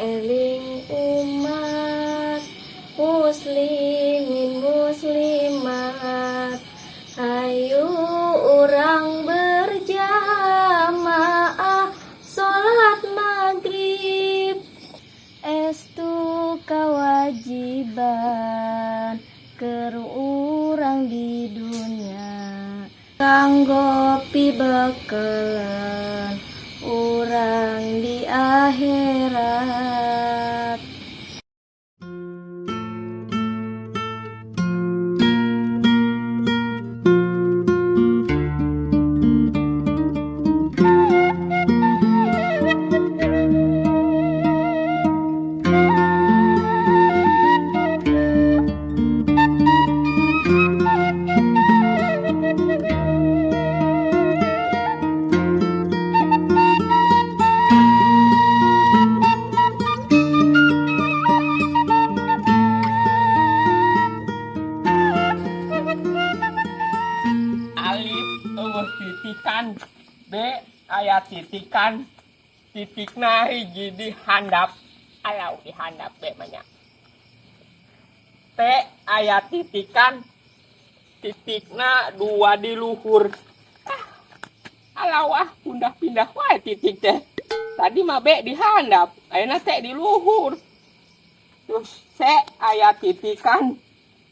Eling umat muslimin muslimat, hayu urang berjamaah salat maghrib. Estu kewajiban keur urang di dunia, kanggo pibekeleun urang di akhirat. Alif euweuh titikan, B aya titikan, titikna hiji di handap. Alau, di handap B mah nya. T aya titikan, titikna dua di luhur. Ah, alau ah, pindah-pindah wae titik teh. Tadi mah B di handap, ayeuna T di luhur. Terus C aya titikan,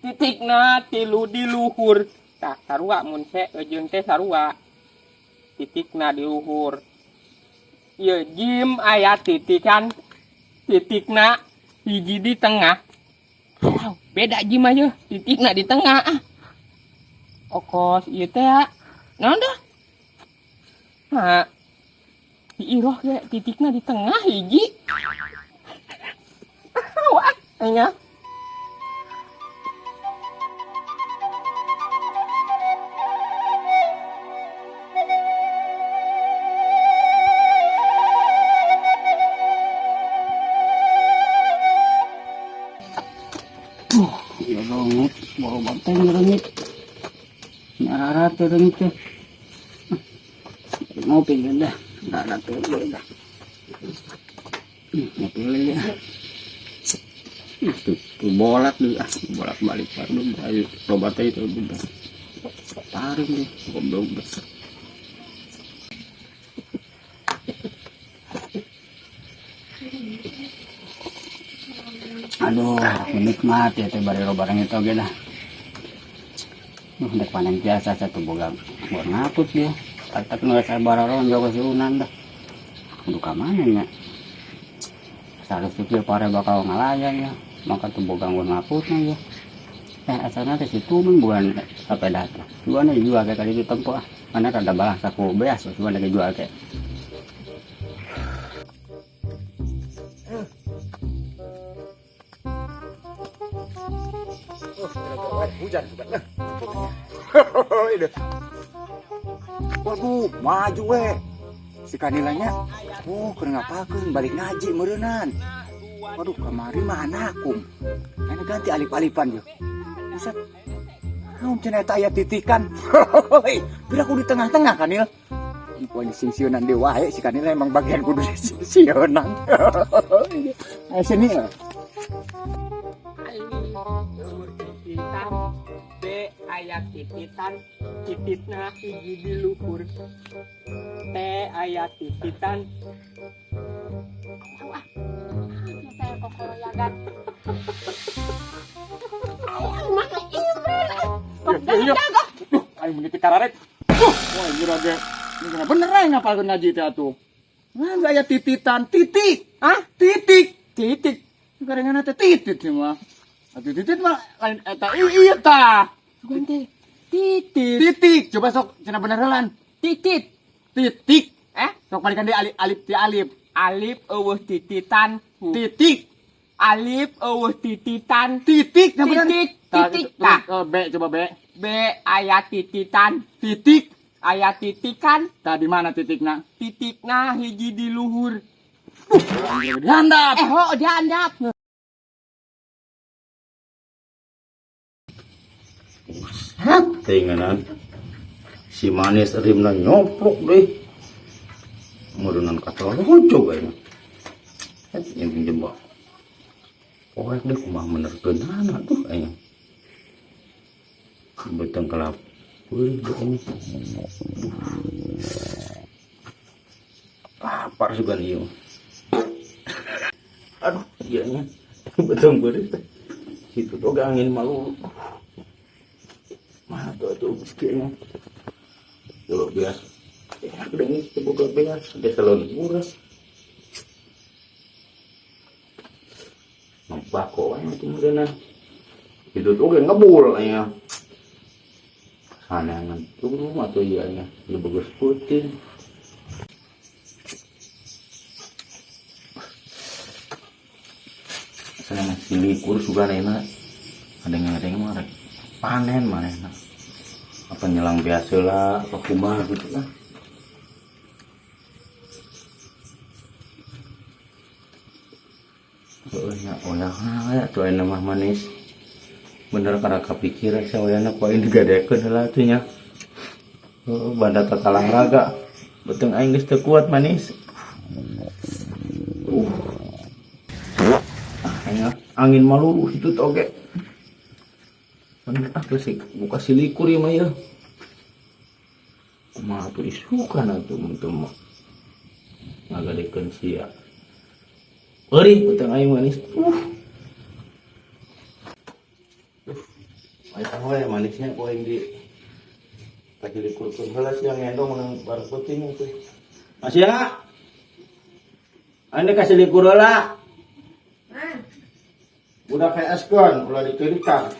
titikna tilu di luhur. Tah, sarua mun C jeung T sarua. Titikna di luhur. Ieu jim aya titikan, titikna hiji di tengah. Alau, beda jim aja, titikna di tengah ah. Okos ieu teh ya. Naon dah? Ha. Iroh ge titikna di tengah hiji. Wah, nya. Duh, ya banget, bawa banteng reungit. Nyararat teh reungit teh. Ngopi dah, enggak ada tuh dah. Ngopi lagi ya. Tuh, tuh bolak deh, ah, bolak balik baru ayo loba teh itu udah. Tarik deh, goblok deh. Aduh, nikmat ya teh bari loba itu oge dah. Dek panen biasa satu boga buat ngaput dia. Tapi nggak saya bararon jauh ke unan dah. Kudu ka mana nya? Sarus pikir pare bakal ngalayan ya. Maka tuh boga buat ngaputnya ya. Asalnya teh situ mun bukan sepeda teh. Jualnya jual kayak tadi di tempo ah. Mana rada balah saku beas, jual lagi jual kayak. Oh, hujan juga. Ini. Waduh, maju we. Si kanilanya, oh, keur ngapakeun balik ngaji meureunnan. Waduh, kamari mah anakum. Ana ganti alip-alipan yo. Buset. Naon cenah eta aya titikan. Hei, pira kudu di tengah-tengah kanil. Pokoknya singsieunan deui wae si kanil emang bagian kudu singsieunan. Ayo sini. Alif euweuh titikan, B aya tititan, titikna hiji di luhur. T aya tititan. Wah, teh kokoroyagan. Mana ieu? Iya, iya. Duh, aing meuni kararek. Duh, wah ini rage. Ini kena bener aing ngapalkeun ngaji teh atuh. Nah, aya tititan, titik. Hah? Titik, titik. Karengan teh titit sih mah. Atuh titit mah lain eta ieu tah. Bukan teh. Titit. Titik. Coba sok cenah bener heula. Titit. Titik. Eh? Sok balikan deui alif, alif ti alif. Alif euweuh tititan. Titik. Alif euweuh tititan. Titik, nah bener. Titik, Tah, titik, itu, tah. B coba B. B aya tititan. Titik. Aya titikan. Tah di mana titikna? Titikna hiji di luhur. Duh, di handap. Oh, di handap. Buset, tinganan. Si manis rimna nyoplok deh. Meureunnan katalojo kayaknya. Yang pinjem bah. Poek deh kumaha menerkeunana tuh aing. Beteng kelap. Wih, ini. Lapar juga nih. Aduh, iya nya. Beteng beurih teh. Situ tuh angin malu. Mana tuh tuh kayaknya. Tuh bias. Ya, udah nih, boga beas, desa lawan buras. Bako wae tuh meureunna. Itu tuh ge ngebul nya. Saneangan turu atuh ieu nya, ieu bagus putih. Saneangan silikur sugana ada yang mah rek panen manehna. Apa nyelang biasa lah, apa kumaha gitu lah. Heeh nya oyahna aya tuh aya mah manis. Bener karena kapikir saya oyahna ku aing digadekeun heula atuh nya. Heeh, banda tatalang raga. Beuteung aing geus teu kuat manis. Ah, angin malu itu oge. Bener ah geus buka silikur ieu mah ieu. Kumaha atuh isukan atuh mun teu mah. Ngagadekeun sia. Euring beuteung aing manis. Aya we manisnya ku aing di kajilikurkeun heula sia ngendong menang bareng peuting atuh. Masih ya? Aing kasih likur heula. Udah kayak eskeun, ulah dicerikan.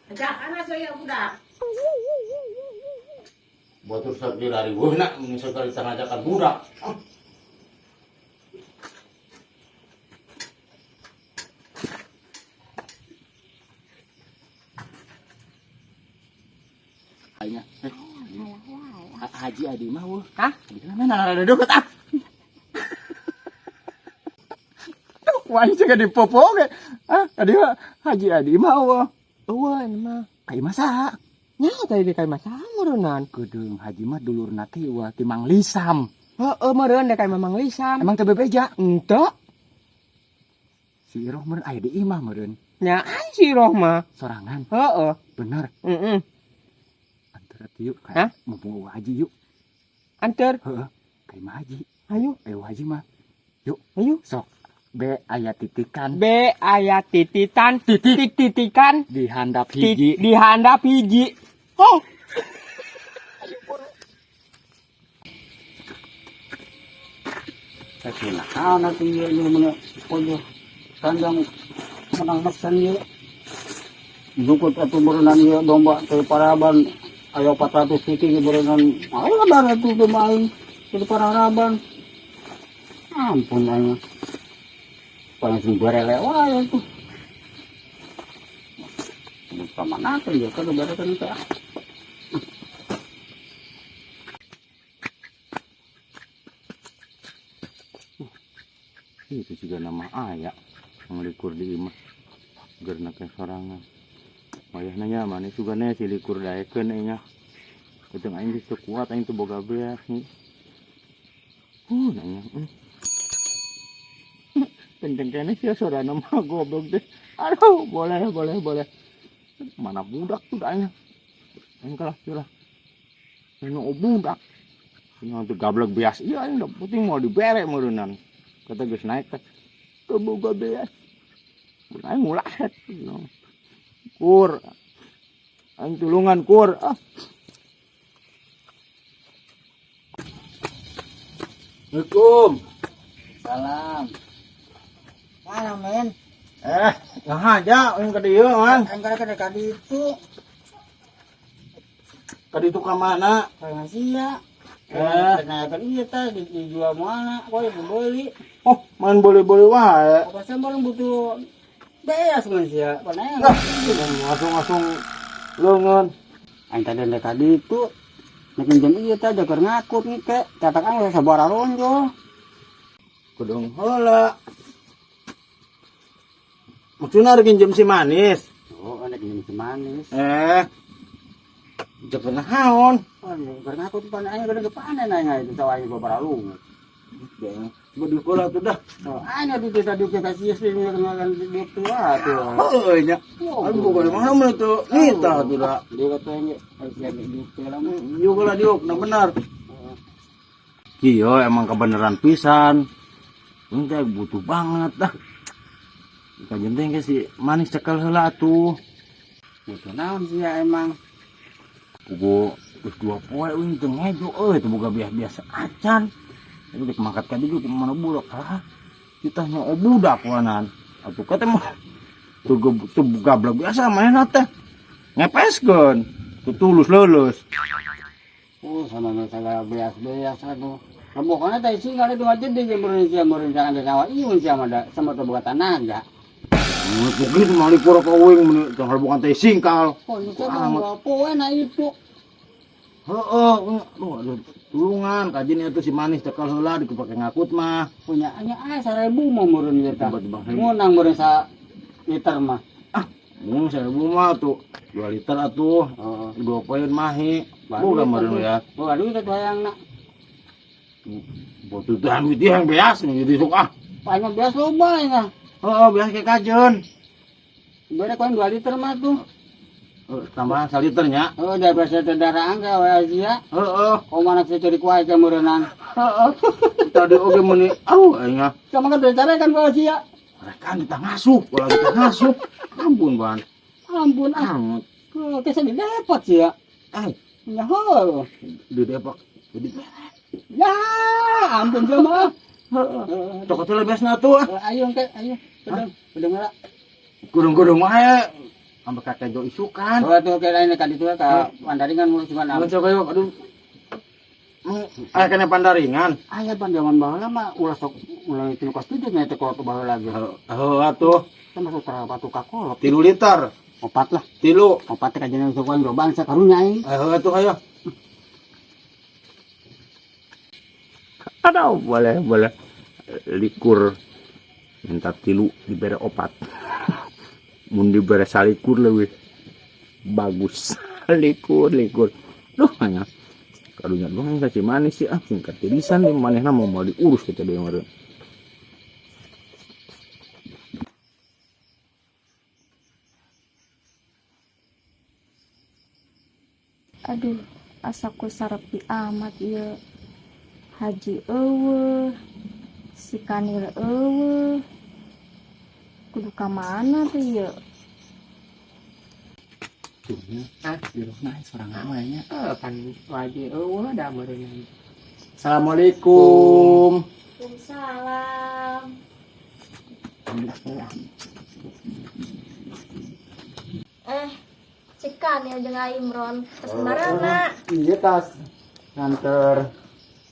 Ajak anak saya budak. Batur sok dirariweuhna mun sekali tangajakan budak. Aingnya. Haji Adi mah weuh. Hah? Di mana rada deket ah. Tuh, wah cek di popo ge. Ah, adi mah Haji Adi mah eueuh. Eueuh mah. Ka imah saha? Nya tadi di ka imah saha meureunnan? Kedeung Haji mah dulurna teh eueuh ti Mang Lisam. Heeh meureun dek ka imah Mang Lisam. Emang teu bebeja? Henteu. Si Iroh meureun aya di imah meureun. Nya si Iroh mah. Sorangan. Heeh. Bener. Heeh. Anter atuh yuk, Hah? Mumpung eueuh Haji yuk. Anter. Heeh. Ka imah Haji. Ayo. Ayo Haji mah. Yuk. Ayo. Sok. B aya titikan. B aya tititan. Titik titikan. Dihandap hiji. Dihandap hiji. Oh. Tapi naon atuh ieu ieu mun pojo kandang menang mesen ieu. Jukut atuh berenang ieu domba teh paraban aya 400 siki berenang. Ayo lebar atuh domba aing teh paraban. Ampun aing. Paling barele wae atuh. Ka mana teh ieu ka berekeun teh. Itu juga nama aya ngelikur di imah gerna ke sorangan. Wayahna nya manis juga nya si likur daekeun nya. Beuteung aing geus teu kuat aing teu boga beas nih. Nanya. Kenceng keneh sia sorana mah goblok deh. Aduh, boleh boleh boleh. Mana budak tuh aing. Aing kalah curah. Aing budak. Aing tuh gablek beas. Iya aing udah penting mau dibere meureunnan. Kata geus naik teh teu boga beas. Aing mulahet. Kur. Aing tulungan kur. Ah. Assalamualaikum. Salam. Mana men? Nah aja aing ka dieu man. Aing ka ditu. Ka ditu ka mana? Ka sia. Nah, kan iya teh dijual mana? Kowe beli. Oh, main boleh-boleh wae. Apa sih barang butuh beas man sia. Paneng. Langsung-langsung leungeun. Aing tadi ndek tadi itu nek jam ieu teh jagar ngakut nih teh. Catak aing sabaraha ronjol. Kudung heula. Maksudna rek nginjem si manis. Oh, nek nginjem si manis. Jaga naon? Oh, jagar ngakut pan aing gede panen aing itu sawah aing babaraha lungut. Coba diuk heula tuh dah. Oh, anya di kita diuk ka sia sih ngakan diuk tua tuh. Heueuh nya. Aing boga di mana mah tuh? Nita tuh dah. Diuk atuh nya harus diuk teh lah mah. Diuk heula diuk, nah benar. Iya, emang kebenaran pisan. Ini teh butuh banget dah. Kajen teh ke si manis cekel heula atuh. Butuh naon sih ya emang. Pugu geus 2 poe euy teu ngejo euy, teu boga bias-biasa acan. Itu dek mangkat ka dieu mana budak ah. Ditanya oh budak wanan. Atuh kata mah tuh tuh gablek biasa mainna teh. Ngepeskeun. Tuh tulus lulus. Oh, sama masalah beas-beas aduh. Pokoknya teh sih kalau itu aja di Indonesia merencanakan ada sawah iya sama ada sama tuh bukan tenaga. Begitu mah likur ka uing mun tong bukan teh singkal. Oh, itu mah poe na itu. Heeh, aduh, aduh, tulungan kajian itu si manis cekal heula dipake ngakut mah. Punya nya ah 1000 mah meureun ieu tah. Tiba-tiba seribu. Ngunang meureun sa liter mah. Ah, mun 1000 mah tuh 2 liter atuh. Heeh. 2 poin mahi. Boga meureun ya. Boga duit atuh hayangna. Butuh duit dia yang beas jadi sok ah. Banyak beas loba ya. Heeh, beas ke kajeun. Bere koin 2 liter mah tuh. Heuh, tambahan saliternya. Oh, da bahasa darah angka we sia. Heeh. Oh, mana saya cari kuai ke meureunang. Heeh. Tadi oge meuni aduh aing ah. Sama kan bicara kan bawa sia. Rekan kita ngasuh, kalau kita ngasuh. Ampun, Ban. Ampun ah. Anget. Oh, kesa di dapat sia. Eh, Ya heuh. di Depok. Di Ya, ampun sama. Heeh. Cokot heula beasna tuh ah. Ayo ke, ayo. Pedeng, pedeng lah. Gudung-gudung wae. Sampai kakek jo isukan. Oh, tuh kira ini kan itu ka Pandaringan mulus cuman. Ampun sok ayo, aduh. Aya kena Pandaringan. Aya pan zaman baheula mah ulah sok ulah itu kos tujuh nya teh kolot baheula lagi. Heeh atuh. Kita masuk terapa tuh ka kolot. 3 liter. 4 lah. 3. 4 teh kajian sok wae bangsa karunya aing. Heeh atuh ayo. Aduh, boleh, boleh. Likur minta 3 dibere 4. Mun dibere salikur lebih bagus. Likur, likur. Duh, hanya karunya doang kasih manis sih ah singkat tirisan di manehna mau mau diurus kita deui meureun. Aduh, asa ku sarepi amat ieu. Haji euweuh, si Kanil euweuh. Kudu ka mana tuh ieu? Ah, Di rumah sorangan we nya. Eh, pan wajib euweuh da meureunna. Assalamualaikum. Waalaikumsalam. Alhamdulillah. Eh, si Kanil jeung Imron terus kemana? Iya tas nganter.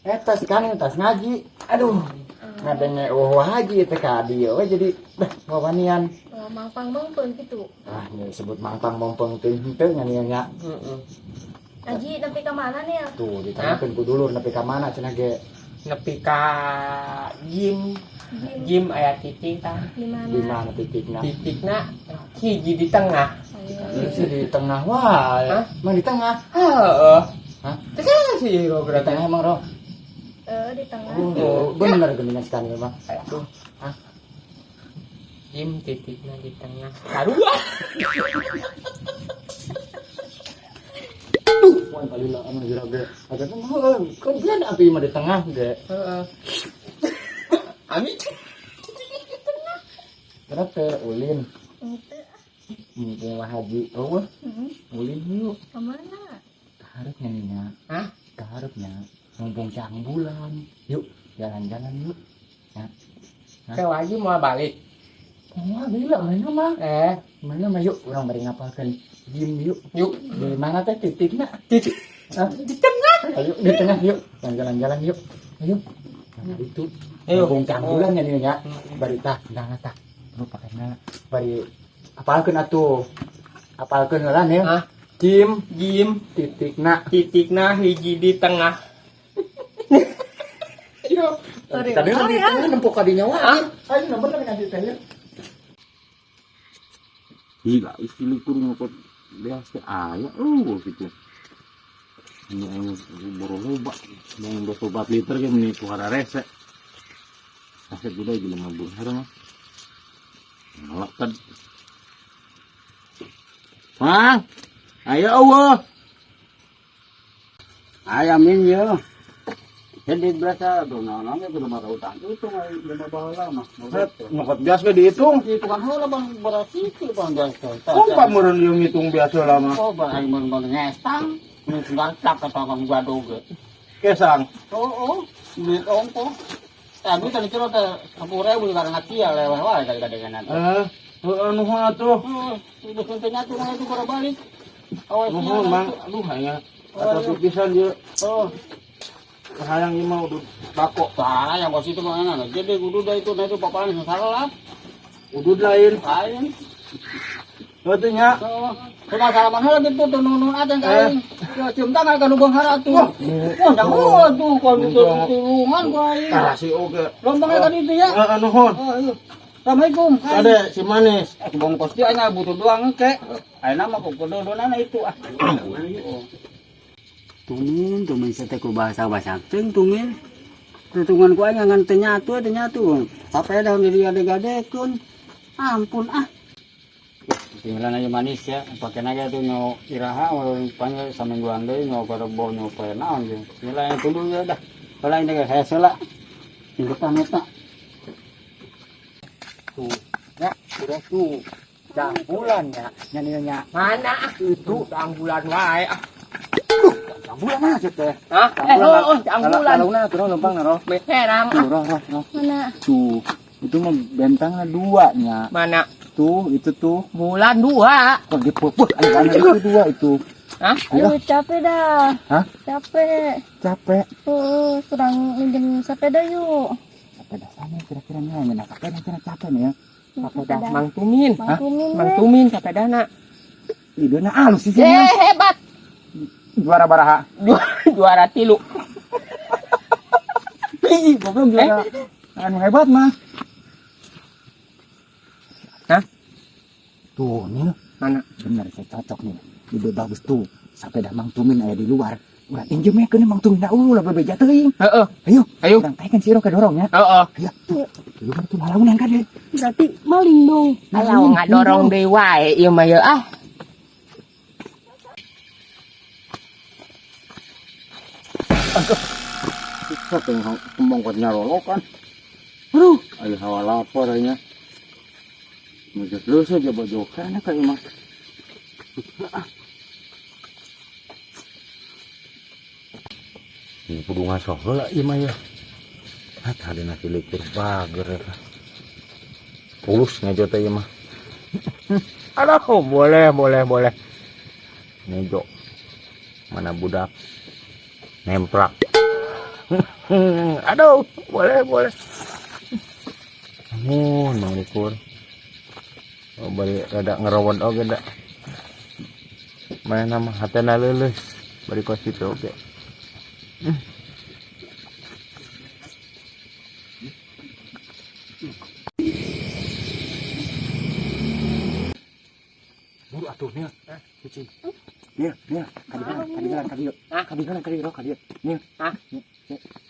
Eh tas kan tas ngaji. Aduh. Ngadenge oh haji teh ka dieu we jadi bah wawanian. Oh, mangpang mangpang gitu. Ah, ini sebut mangpang mompong teh henteu nya nya. Heeh. Haji nepi ka mana nih? Tuh ditanyakeun ku dulur nepi ka mana cenah ge. Nepi ka gym, gym aya titik tah. Di mana? Di mana titikna? Titikna hiji di tengah. Ini sih di tengah wae. Hah? Emang di tengah? Heeh. Hah? Teh kan sih Di berarti. tengah emang roh. Eh, di tengah. Oh, bener geningan sekali mah. Tuh. Hah? Gym titikna di tengah. Karua. Wah, kali lah anu jera ge. Ada mah heueuh, kan dia api mah di tengah ge. Heeh. Ami Kenapa ulin? Henteu. Mumpung lah haji. Oh, ulin yuk. Ka mana? Kaharepnya nih nya. Hah? Kaharepnya. Mumpung cang bulan. Yuk, jalan-jalan yuk. Ke wajib mau balik. Wah, bila mana mah? Eh, Mana mah yuk, urang bari ngapalkeun gym yuk. yuk. Di mana teh titikna? Titik Hah? di tengah. Ayo di tengah yuk. Jalan-jalan yuk. Ayo. Nah, itu. Ayo. Mumpung cang bulan nya nih nya. Bari tah, ndang tah. Lu pakainya bari apalkeun atuh. Apalkeun heula nih. Hah? Gym Gym titikna. titikna hiji di tengah. Yuk. Sorry. Tadi di tengah nempok ka dinya wae. Hah? Ayo nomor tapi nanti teh yuk. Gila, istri likur ngokot beas teh aya eueuh gitu. Ini anu boro loba, yang 24 liter ge meni ku rese. Sakit juga jelema beunghar mah. Ngalakan. Mang, ayo eueuh. Aya min ye. Jadi biasa tuh naon ge kudu mata utang itu mah lima baheula mah. Nyokot biasa we dihitung. Itu kan heula bang beras itu bang biasa. Kumpah meureun ieu ngitung biasa lah mah. Oh bang aing mun ngestang, mun tak kata bang gado ge. Kesang. Oh, duit ongko. Duit tadi kira teh 10.000 karena tia leweh wae kali kadenganan. Heeh nuhun atuh. Heeh, udah sampai nyatu mah itu baru balik. Awas Nuhun Mang. Aduh hanya atau pisan ieu. Oh, Hayang ieu mah udud bako. tah yang kos itu mah enak. Jadi kudu dah itu nah itu paparan salah lah. Udud lain. Lain. Heuh nya. Oh, cuma salaman heula gitu tuh nunun aja ka aing. Ya cium tangan ka nu beunghar atuh. Wah, dah tuh kalau itu tulungan ku aing. Tarasi oge. Lompongnya tadi itu ya. Heeh nuhun. Oh, iya. Assalamualaikum. Ade si manis. Bongkos dia nya butuh doang ke. Ayeuna mah kududunana itu ah. Tumin, tumin saya ku bahasa-bahasa teuing tumin. Tutungan ku aing ngan teu nyatu, teu nyatu. Sapeda jadi gade-gadekeun. Ampun ah. Tinggalan aja manis ya, pakai naga tuh nyo iraha, panggil samingguan deui nyo karebo nyo poe naon jeung. Nilai kudu ya dah. Kalau ini hese lah. Minggu depan eta. Tuh, ya, udah tuh. Jangbulan ya, nyanyinya. Mana itu jangbulan wae ah. Jangbulan aja teh. Hah? Oh, jangbulan. Launa tuh lempang roh. Meherang Tuh ah. roh roh roh. Mana? Tuh, itu mah bentangnya dua nya. Mana? Tuh, itu tuh. Bulan dua. Kok dipupuk ada itu dua itu. Hah? Aduh, capek dah. Hah? Capek. Capek. Tuh, kurang minjem sepeda yuk. Sepeda sana kira-kira nih, nah sepeda kira capek nih ya. Sepeda Mang Tumin. Mang Tumin, Mang we. Tumin sepedana. Idena alus sih Eh, hebat. Juara baraha. Juara tilu. Ih, goblok juara. Anu hebat mah. Hah? Tuh, nih. Mana? Bener saya cocok nih. Ide bagus tuh. Sepeda Mang Tumin aya di luar. Ulah injem ya keun Mang Tumin da ulah bebeja teuing. Heeh. Ayo, Ayo. Urang taekeun si Iro ka dorong ya. Heeh. Ayo. Di luar tuh lalaunan kan deh. Berarti maling dong. Alah ngadorong deui wae ieu mah ye ah. Sok yang kembang nyarolokan. Aduh, ayo hawa lapar nya. Mujur lu saja baju kana ka imah. Ini kudu ngasoh heula ieu mah ya. Ah, tadina silikur bager eta. Pulus ngejo teh ieu mah. Aduh, boleh, boleh, boleh. Ngejo. Mana budak nemprak. Aduh, boleh, boleh. Mun Mang Likur. Oh, bari rada ngerawat oge da. Mana mah hatena leuleus bari kos kitu oge. Buru atuh nih. Cicing. Nih, nih, kadieu, kadieu. Hah? Kadieu, kadieu, kadieu. Nih. Hah?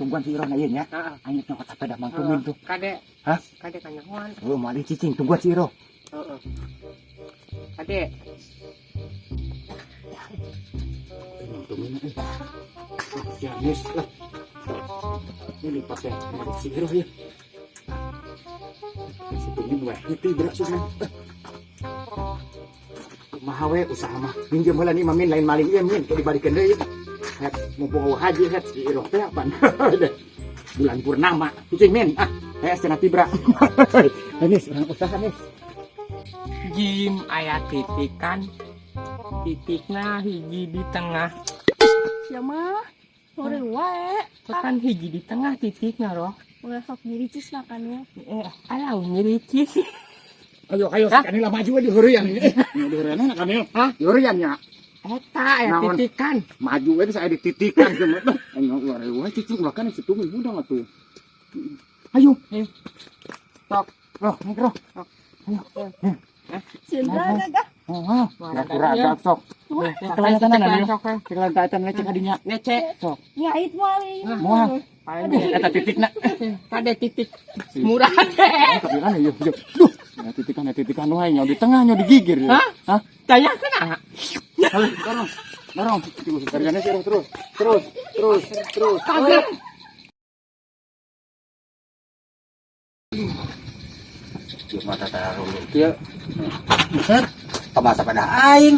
Tungguan si Iro na ieu nya. Heeh. Aing nyokot sepeda Mang Tumin tuh. Kade. Hah? Kade kanyahoan. Oh, moal cicing, tungguan si Iro. Heeh. Kade. Mang Tumin euy. Janis lah. Ini dipakai nyari si Iro ya. Si Tumin weh, nyepi berak susah. Kumaha we usaha mah. Minjem heula nih mah min lain maling ieu min, teu dibalikeun deui. Het, mumpung eueuh haji het si Iro teh apaan. Bulan purnama. Cicing min, ah, cenah tibra. Ini urang usaha nih. Jim aya titikan. Titikna hiji di tengah. Ya mah. Sore wae. Kan hiji di tengah titikna roh. Ulah sok nyiricis lah kan ya. Alah nyiricis. Ayo, ayo, Hah? Kanil maju we di heureyan. Di heureyan Kanil. Hah? Di heureyan nya. Eta aya Naon? titikan. Maju we bisa aya dititikan geus. Ayo ulah we cicing ulah kan si Tumin budak atuh. Ayo. Ayo. Tok, roh, naik roh. Ayo. Cinta gak? Oh, kurang sok. Cekelan tenan ya. Cekelan ta eta cek adinya. Ngece. Sok. Ngait moal ieu. Moal. Eta titikna. Kade titik murah deh. Kepikiran ya, yuk. Duh, ya titikan ya titikan wae nya di tengah nya digigir ya. Hah? Hah? Tanya kena. Halo, dorong. Dorong. Harganya sih terus. Terus, terus, terus. Kagak. Ieu mata tararulung kieu. Buset, pamasa pada aing.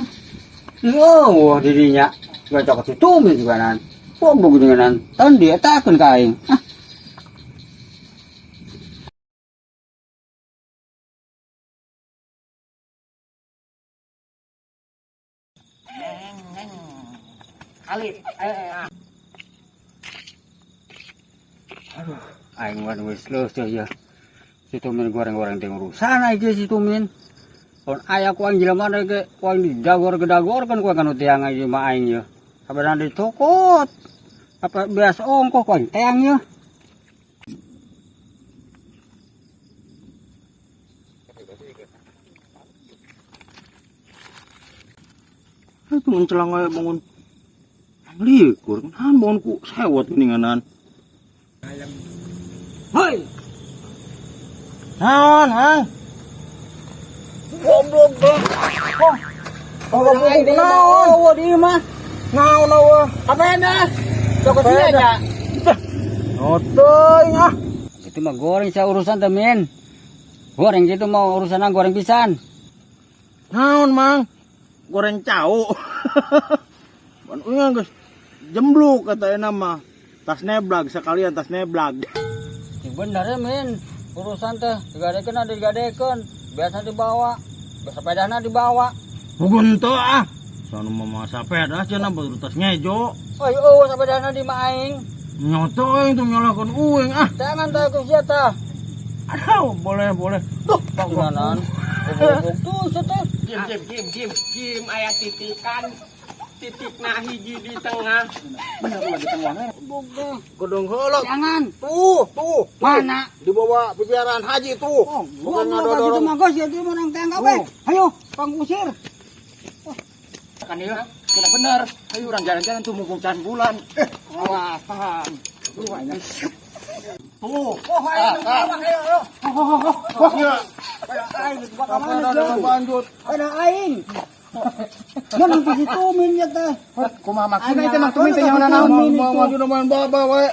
Oh, dirinya gak cocok si Tumin juga nan. Goblok dengan tan dia takun ka aing. Ah. Kali. Aduh, aing mah geus leuh ya. Si Tumin goreng-goreng teh urusan aing si Tumin. Kon aya ku aing jelema ge ku aing didagor-gedagor kan ku aing kanu tiang aing mah aing ye. Sabenerna dicokot. Apa biasa ongkoh ku aing teang ye. Itu mencelang aja bangun likur, kan bangun ku sewot geninganan. Hoi, Naon, hang? Goblok, goblok. Oh, goblok naon? Oh, di mah. Naon eueuh? Apa dah? Cokot sia aja. Otoy ah. Itu mah goreng saya urusan teh min. Goreng gitu mau urusan goreng pisan. Naon, Mang? Goreng cau. Ban uing geus jembluk kata mah. Tas neblag sekalian tas neblag. Ya bener ya min. Urusan teh digadekeun ada digadekeun. Biasa dibawa. Sepedana dibawa. Bukan teu ah. Sono mah sepeda cenah baru tas ngejo. Oi, oh, sepedana di mah aing. Nyoto aing tuh nyalahkeun uing ah. Jangan teh ku sia tah. Aduh, boleh boleh. Duh, panggunanan. Goblok tuh sia teh. Jim jim jim jim jim aya titikan. Titik nah hiji di tengah. Bener lagi tengah. Gedung heula. Jangan. Tuh, tuh. Mana? Dibawa pipiaran haji tuh. Oh, Bukan gua ngadodorong. gitu mah geus ya itu menang teang kabeh. Ayo, pangusir. Kan ieu kena bener. Ayo urang jalan-jalan tuh mumpung can bulan. Awas, tahan. Tuh, aing. Tuh. Oh, ayo, ayo, ayo. Wah, ya. Aing dibawa ka Apa mana ada sia? lanjut. Ada aing. Menang di situ min ya teh. Kumaha maksudna ieu teh Mang Tumin teh nyaho naon? Mau maju main baba wae.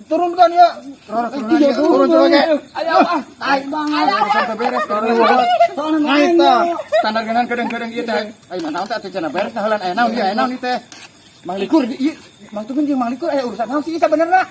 Turunkan ya. Turun turun turun ge. Ayo ah. Aing banget. Sampai beres. Soalnya Nah, aing eta ya. standar genan kedeng-kedeng ieu teh. Ayo mah naon teh atuh cenah beres heula aya naon ieu aya naon ieu teh. Mang Likur ieu Mang Tumin jeung Mang Likur aya urusan naon sih sabenerna?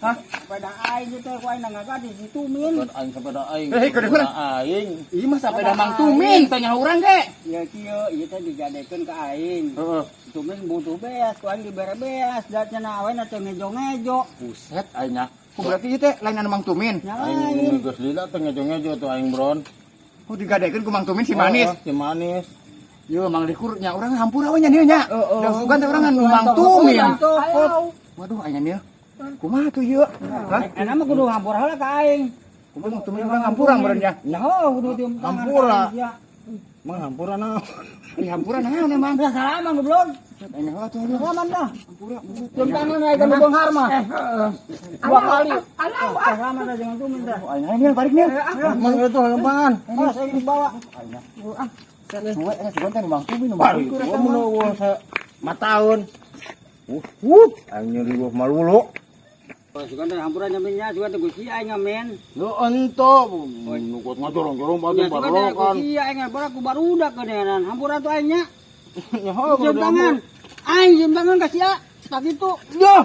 Hah? Sepeda aing itu ku aing ngaga di situ min. Aing sepeda aing. Eh, kedeng Aing. Ieu mah sapeda Mang Tumin teh nyaho urang ge. Ya kieu ieu teh digadekeun ka aing. Heeh. Tumin butuh beas, ku aing dibere beas, da cenah awena teh ngejo-ngejo. Buset aing nya. Ku berarti ieu teh lain anu Mang Tumin. Nya Aing lain. geus lila teh ngejo-ngejo tuh aing bron. Ku digadekeun ku Mang Tumin si manis. Oh, si manis. Yo Mang Likur nya urang hampura we nya nya. Da sugan teh urang anu Mang Tumin. Waduh aing nya. Kumaha tuh ieu? Hah? Enak mah kudu hampura heula ka aing. Kumaha Mang Tumin urang hampura meureun nya. Nya heuh kudu tium tangan. Hampura. ka aing, sia. Mang hampura naon? Ih hampura naon emang? Lah salaman goblok. Aing heula tuh aduh. Salaman dah. Hampura buset. Cium tangan aing kan beunghar mah. Dua kali. Salaman dah jangan tumin dah. Aing aing balik nih. Mang itu lembangan. Awas aing dibawa. Suwe eh sugan teh Mang Tumin Mang Baru Likur itu eta mun mah. eueuh sa mataun. Wuh, aing nyeri gua malulu. Sugan teh hampura nyaminnya, sugan teh gusi aing ngamen. Lu ento, nu kuat ngajorong-jorong batu Ya sugan teh barolokan. gusi aing bara ku barudak geuneanan. Hampura tuh aing nya. Nyaho Cium tangan. Aing cium tangan ka sia. Tak gitu. Ya,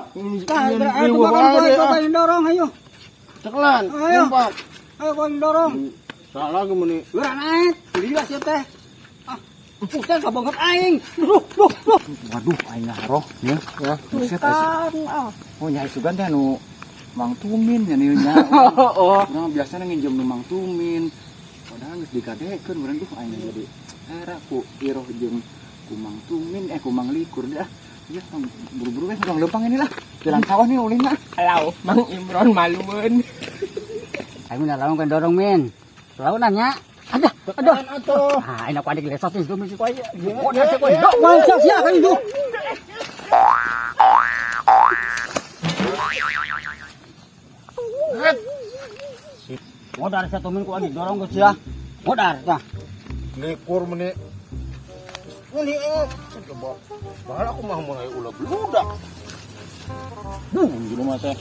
Tah, ayo tuh makan aing dorong ayo. Ceklan, Ayo. numpak. Ayo kau dorong. Salah lagi meni. Geura naik. Gila sia teh. Ah, buset kabanget aing. Duh, duh, duh. Waduh aing ngaroh nya. Ya. Buset aing. Kan ah. Oh nyai sugan teh anu Mang Tumin nya nih nya. Oh, Urang biasana nginjem nu Mang Tumin. Padahal geus digadekeun meureun duh aing jadi era ku iroh jeung ku Mang Tumin eh ku Mang Likur dah. Ya buru-buru we urang leumpang ini lah. Jalan sawah nih ulin lah. Alau, Mang Imron malueun. Aing udah lawan kan dorong min. Lawan nanya. Ada, ada. Atuh. Ah, enak adik lesot itu mesti ku aja. Modar sia ku. Dok, mangsa sia kan itu. Modar sia tumin ku adik dorong ke sia. Modar tah. Likur meni. Meni coba. Bahal aku mah mulai ulah bludak. Duh, jelema teh.